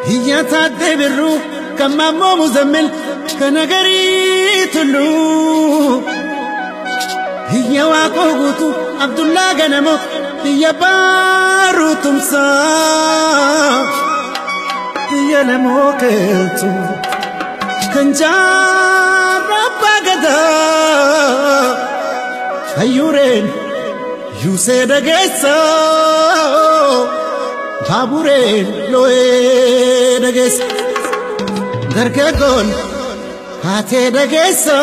Hiyyataa Birruu kan Maammoo Muzammil kan Agarii Tulluu. Hiyya Waaqoo Guutuu Abdullaa Ganamoo biyya Baaruu Tumsaa. Biyya Lamoo Qeeltuu kan Jaarraa Abbaa Gadaa. Hayyuureen Yuusee dhageessaa baabureen loo'ee dhageessa. Dargaggoon haatee dhageessa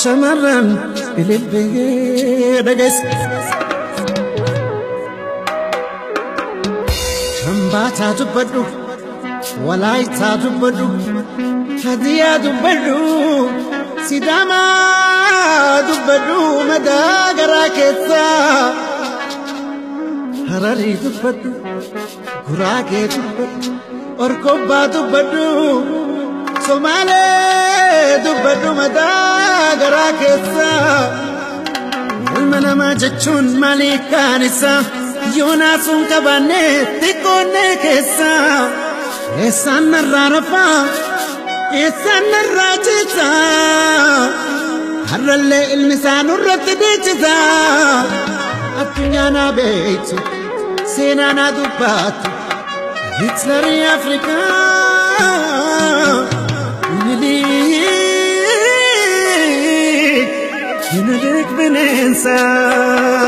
shamarran bililbee dhageessa. Shambaataa dubbadhu, Walaayitaa dubbadhu, Hadiyaa dubbadhu, Sidaamaa dubbadhu madaa garaa keessaa. Hararii dubbadhu, Guraagee dubbadhu, Orkobbaa dubbadhu, Somaalee dubbadhu madaa garaa keessaa. Ilma namaa jechuun maalii kaan isaa yoo naasuun qabaanne xiqqoonnee keessaa. Eessaan narraa rafaa, eessaan narraa ciisaa, har'allee ilmi isaa nurratti dhiichisaa. Addunyaa naa beektu, seenaa naa dubbattu, Hitlerii Afrikaa. Minilik, Minilik bineensaa.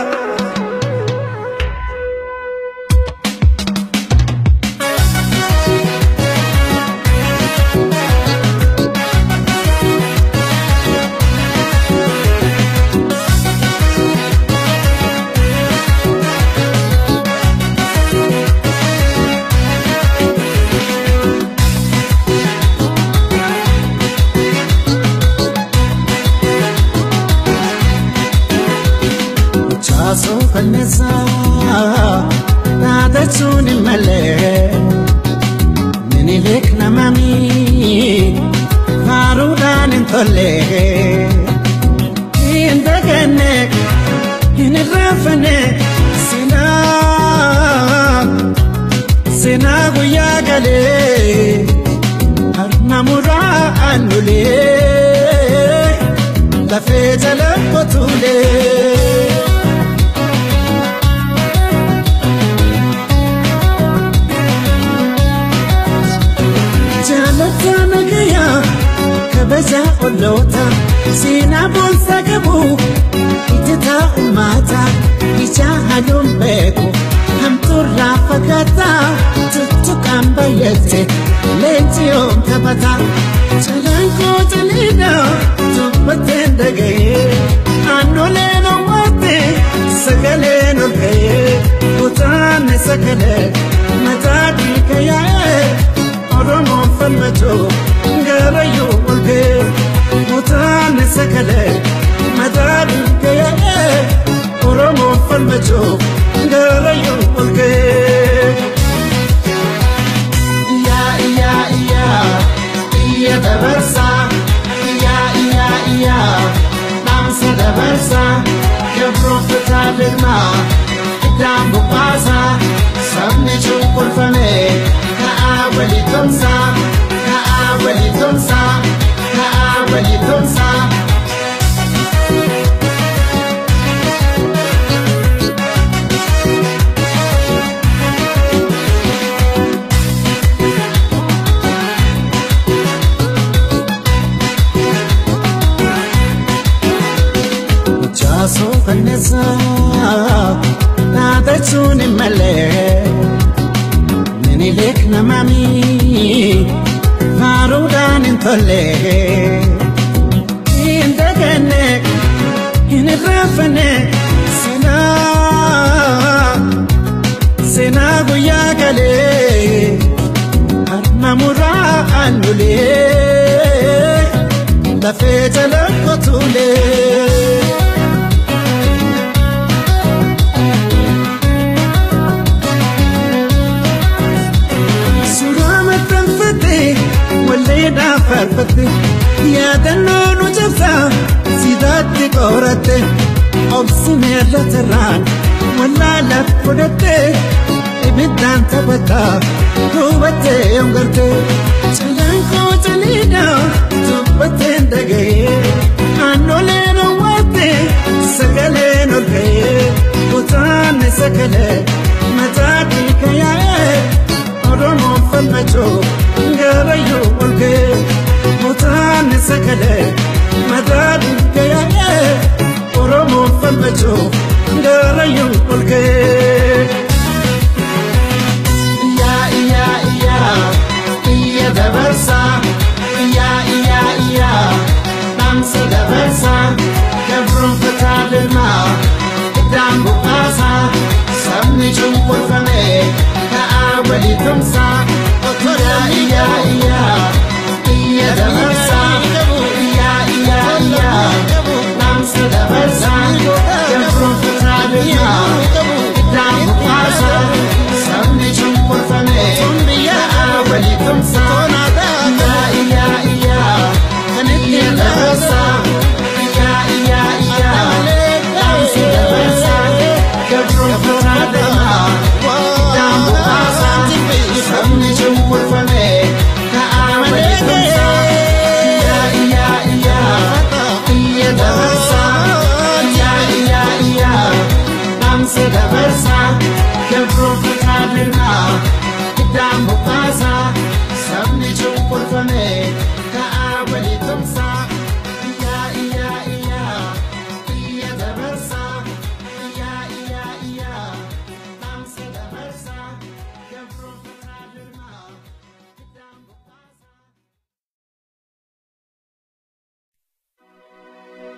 Chaasoo fannisaa dhaadachuun hin malee Minilik namami faaruudhaan hin tolle. Hin daganne, hin irraanfanne seenaa, seenaa guyyaa galee harma muraa aannulee lafee jala qotuulee. Jaalata nagayaa kabaja olloota seenaa boonsaa qabu ijjataa ummata ija haluun beeku hamtuurraa fagaataa tuttuqaan bayyate leenji yoom taphata. Calaanqoo caliidha dubbateen dhaga'ee aannoleen owwaate sagaleen ol ka'ee kutaanne sagalee mataa dhiiga yaa'ee. Oromoon falmatu garayyuu ol ka'ee kutaanne sagalee mataa dhiiga yaa'ee. Oromoon falmatu garayyuu ol ka'ee. Iyyaa iyyaa iyyaa iyya dabarsaa, iyyaa iyyaa iyyaa dhaamsa dabarsaa, gabroonfataa dirmaa iddaan buqqaasaa, sabni cunqurfame ka'aa walii tumsaa, ka'aa walii tumsaa, ka'aa walii tumsaa. Chaasoo fannisaa dhaadachuun hin malee Minilik namami faaruudhaan hin tolle. Hin daganne, hin irraanfanne seenaa, seenaa guyyaa galee harma muraa aannulee lafee jala qotuulee. Suuraa maxxanfatte walleedhaan faarfatte yaadannoo nu cabsaa sidaatti qoratte obsineerra tarraan wallaalaaf fudhatte. Ibiddaan taphataa hubattee yoom gartee Calanqoo caliidhaa dubbatteen dhaga'ee Aannoleen owwaattee sagaleen ol ka'ee Kutaanni sagalee mataa dhiiga yaa'ee Oromoon falmachuu garayyuu ol ka'ee Kutaanni sagalee mataa dhiiga yaa'ee Oromoon falmachuu garayyuu ol ka'ee. Iyyaa iyyaa iyyaa iyya dabarsaa iyyaa iyyaa iyyaa dhaamsa dabarsaa gabroonfataa lilmaa iddaan buqaasaa sabni cunqurfame ka'aa walii tumsaa iyyaa iyyaa iyyaa.